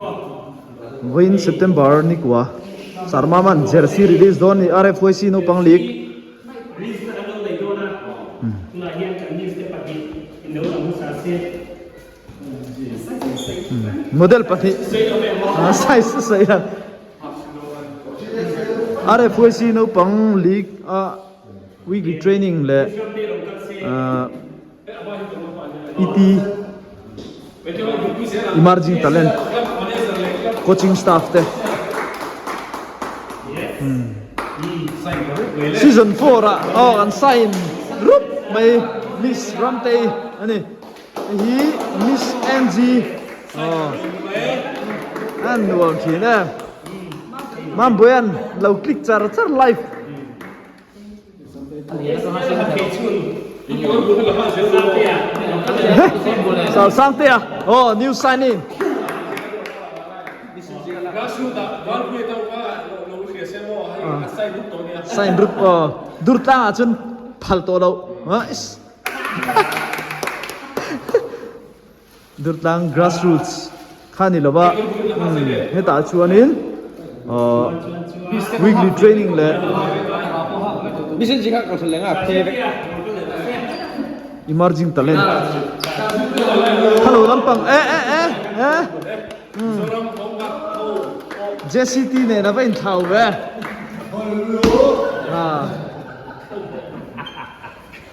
Vawiin September ni kua Sarmaman jersey release dawn ni RFYC naupang league. Model pahnih size a sawi a RFYC naupang league a weekly training leh ET Emerging Talent Coaching Staff te Season 4 ah aw an sign rup mai Miss Ramtei a ni hei hi Miss Angie aw an nuam thin em Mambuian lo click char char live. Sangtea oh new signing sign rup oh durtlang ah cun phal tawh lo Durtlang grassroots kha ni lova hetah chuanin weekly training leh emerging talent hello lampang eh eh eh eh JCT nen a va inthlau ve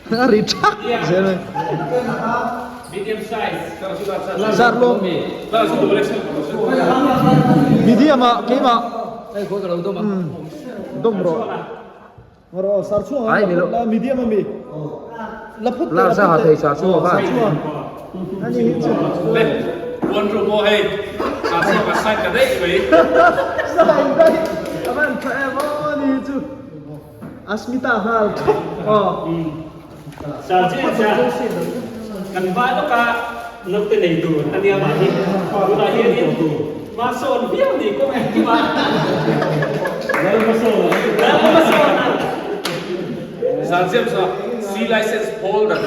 A ri thak zel mai. Zar lawm. Medium ah keimah. Dawm rawh. Rawh sar chhuang ah medium ami. La phut la phut te. Sar chhuang. Ani hi chu. Puan ru maw hei. Sar chhuang a sign ka daih mai. Sign daih. Avan tha em aw ani hi chu. Asmita nghal thawk aw. Sergeant cha kan vai lawka naute nei tur a nia mah hi tunah hianin hmasawn viau ni kawng engkim a Lalhmasawn Lalhmasawn a. Sergeant cha C license holder.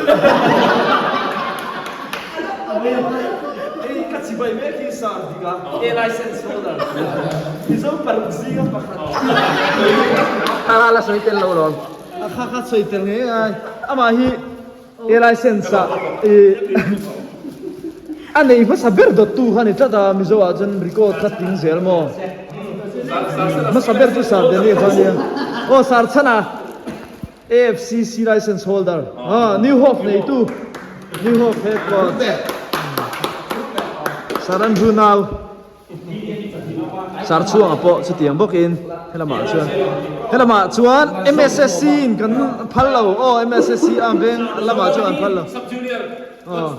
Hei ka chibai mek hi sir dik a A license holder Mizo paruk zinga pakhat. Kha kha la sawi tel lo lawm. A kha kha sawi tel ngei ai. Amah hi A license ah i a nei hmasa ber dawttu kha ni tlat a Mizo ah chuan record kha tling zel maw. Hmasa ber chu Sir Danny kha ania. Aw Sir Chhana. AFCC license holder ah New Hope neitu New Hope head coach Sir Andrew Nau Sir Chhuanga pawh chutiang bawkin helamah chuan helamah chuan MSSC in kan phal lo aw MSSC a veng lamah chuan an phal lo aw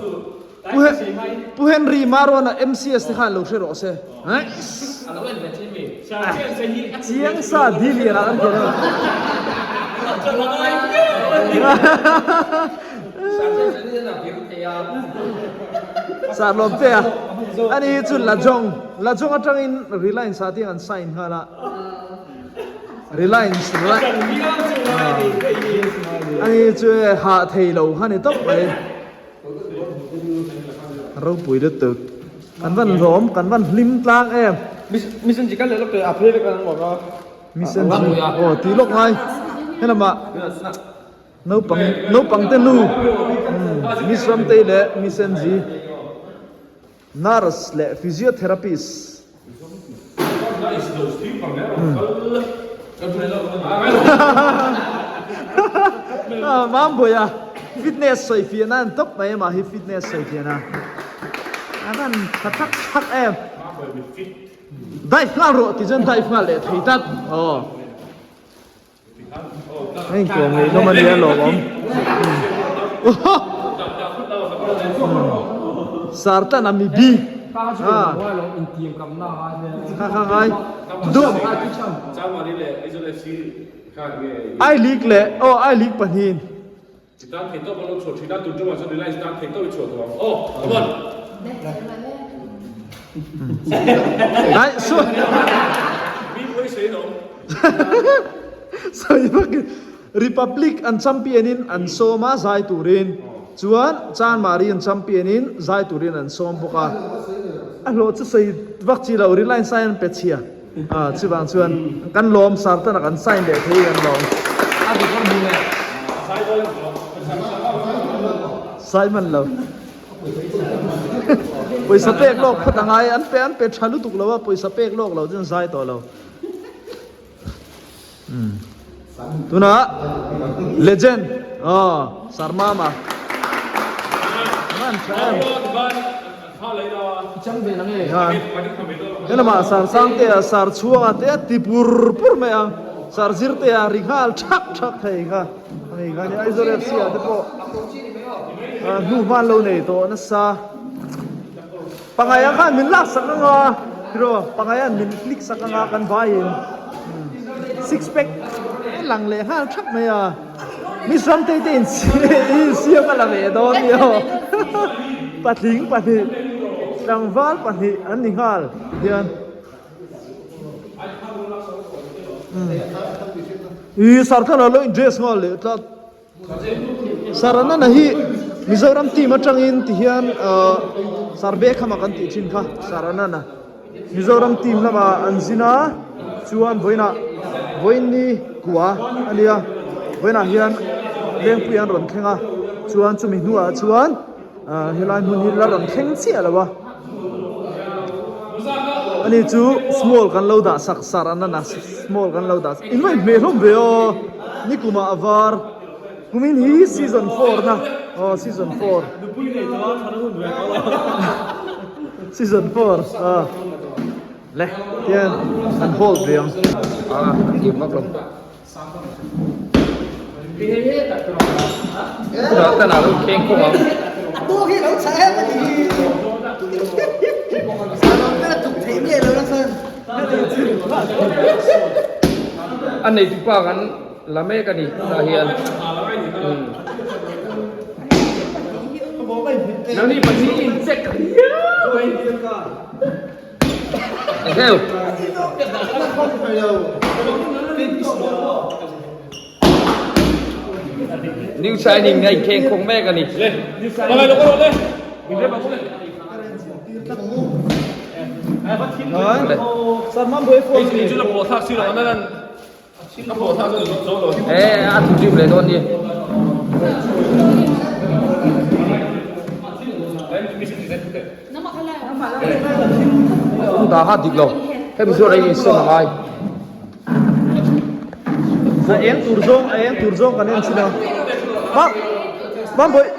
Pu Henry Maruana MCS te khan lo hre rawh se. Chiang sa dilian ah kan khelh a. Sar lawm te a. Ani hi chu Lajong, Lajong atangin Reliance ah tiang an sign nghal a. Reliance Ani hi chu hah thei lo kha ni tawp mai. Ropui lutuk. Kan van hlawm, kan van hlim tlang em. Mission chi kan leh lawk teh a phei vek an awm a. Mission chi aw tih lawk ngai. Helamah naupang naupang te nu Miss Ramtei leh Miss Angie nurse leh physiotherapist. Mambuia fitness sawi fiahna an tawp mai amah hi fitness sawi fiahna a rawn tha thak thak em dive nghal rawh tih chuan dive nghal leh thei tlat aw A inkawm ngei hlawm a nia lawmawm. Sartan a mi bi. Kha kha ngai. Du. I league leh aw I league pahnihin. Ai su. Sawi vak in Republic an champion in an sawm a zai turin chuan Chanmari an champion in zai turin an sawm bawk a. A hlawh chu sawi vak chi lo Reliance ai an pe chhia. Ah chuvang chuan kan lawm Sartana kan sign leh thei kan lawm. Simon lo. Pawisa pek lawk phawt a ngai an pe an pe tha lutuk lo a pawisa pek lawk lo chuan zai tawh lo. Tunah legend aw Sarmama man tha em. Helamah sar sangtea sar chhuanga te a ti pur pur mai a sar zirtea ri nghal thak thak thei kha ani kha ni Aizawl FC ah te pawh hnu hman lo nei tawh nasa Pangaia khan min lak sak anga tiraw Pangaia'n min click sak anga kan vaiin six pack lang leh nghal thak mai a. Miss Ramtei te in siam a la ve dawn ni aw. Patling pahnih, tlangval pahnih an ni nghal hian. Ih Sarthana lo in dress nghal leh tlat. Saranana hi Mizoram team atangin ti hian Sarbekhama kan tih thin kha Saranana. Mizoram team lamah an zin a, chuan vawiinah vawiin ni kua a nia, vawiinah hian Lengpui an rawn thleng a, chuan chumi hnuah chuan ah helai hmun hi la rawn thleng chiah lo a, ani chu small kan lo dah sak sar an a small kan lo dah in ngaih hmeh hlawm ve aw nikumah a var kumin hi season four na aw season four. Season 4 a le tian an hold ve ang. A an thiam vak lo. Tunah tan ah lo kheng khawp ang. A neitu pa kan la mek a ni tunah hian. Nangni pahnih in check riau mai. Heo. New signing ngai kheng khong mek ani. Le. Pangai lo ko le. E a thinrim leh dawn ni. Tung dah kha dik lo. Hemi chu rei in siam a ngai. A eng tur zawng a eng tur zawng kan en chin a. Ma Mambawih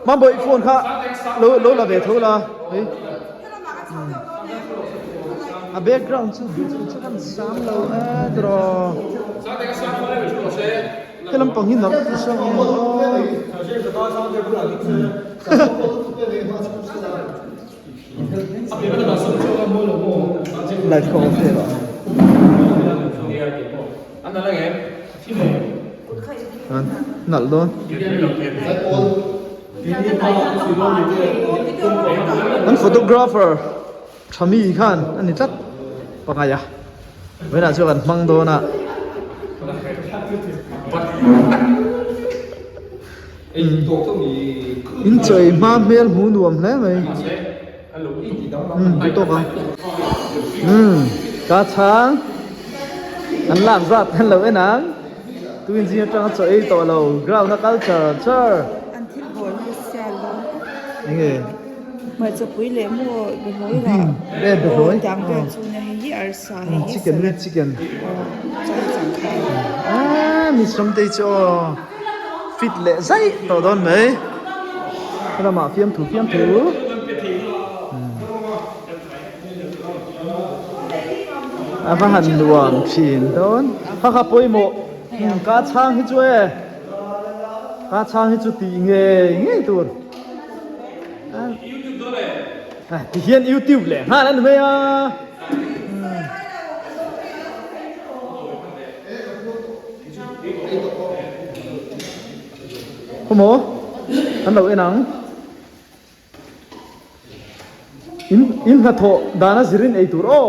Mambawih phone kha lo lo la ve tho la. Hei. A background chu chu kan sam lo e tiraw he lampang hi nalh nasa ang aw light kha off vel a nalh dawn. An photographer tha mi khan a ni tlat pangai a vawiinah chuan kan hmang dawn a. In chawi hma hmel hmuh nuam hle mai umm duh tawk ang umm ka chhang an lak zat an lo en ang. Tuin zing atanga chaw ei tawh lo ground a kal char char. An thil bawl hi sial lo. Enge? Hmarcha pui leh maw behlawi rah. Bean e behlawi. Aw tang vel chu nia hei hi arsa hei hi Chicken with chicken. Aw chuan changkha. Ah Miss Ramtei chu aw fit leh zaih tawh dawn mai. Helamah fiamthu fiamthu. A va han nuam thin dawn. Kha kha pawimawh ka chhang hi chu e ka chhang hi chu tih ngei ngei tur. Ti hian youtube leh nghal a ni mai a. Khawmaw an lo en ang. In in hnathawh dana zirin ei tur aw.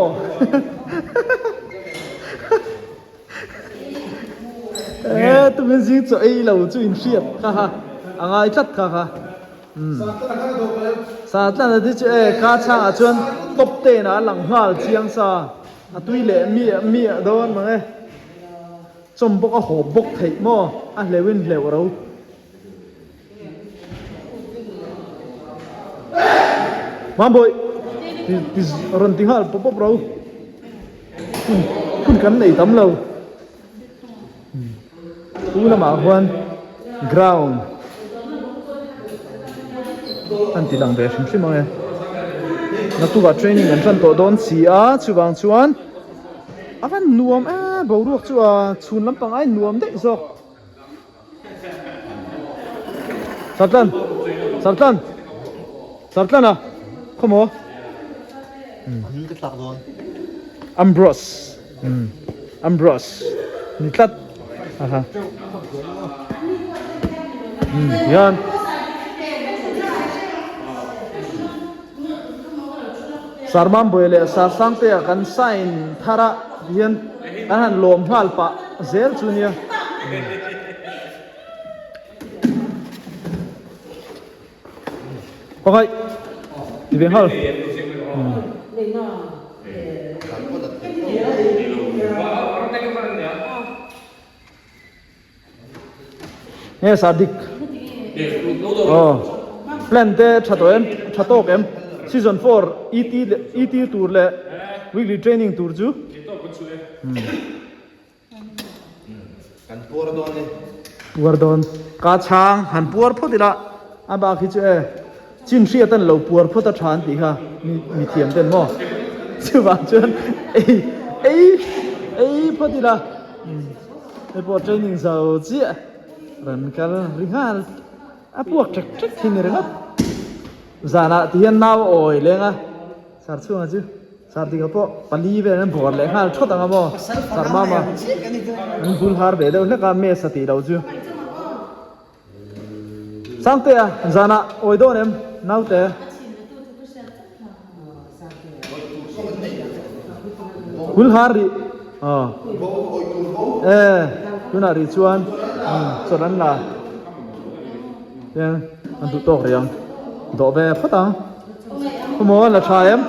E tumin zing chaw ei lo chu in hriat kha kha a ngai tlat kha kha. Satlana te chu e ka chhangah chuan top ten ah a lang nghal chiang sa a tui leh miah miah dawn mang e. Chawm bawk a hawp bawk theih maw a hleuh in hleuh ro. Mambawi ti ti rawn ti nghal pawp pawp ro. Hun hun kan nei tam lo. Pu lamah khuan ground an ti lang ve hrim hrim ang e. Naktukah training an tan tawh dawn si a chuvang chuan a van nuam e boruak chu a chhun lampang ai nuam daih zawk. Sartlan Sartlan Sartlan a khawmaw Ambrose Ambrose ni tlat aha hian Sarmambuai leh Sarsangtea kan sign thar a hian kan han lawm nghal pah zel chu nia. Pakhat ti ve nghal. Nge Sadik? Aw plan te tha tawh em tha tawk em season 4 ET ET tur leh weekly training tur chu. Kan puar dawn e. Puar dawn. Ka chhang han puar phawt ila a bak hi chu e chin hriat an lo puar phawt a tha an tih kha mi mi thiam ten maw chuvang chuan ei ei ei phawt ila hei pawh training zo chiah rawn kal ri nghal a puak ṭek ṭek hi ni ringawt zanah ti hian nau a awi leng a sar chhungah chu. Sartika pawh pali vel an bawr leh nghal thawt ang a maw? Sarmama an bul har ve deuh hlek a mess a tih loh chu. Sangtea zanah awi dawn em naute? Bul har rih aw e tunah rih chuan chawlh an la tiang an duh tawk rih ang dawh ve phawt ang. Khaw maw la tha em?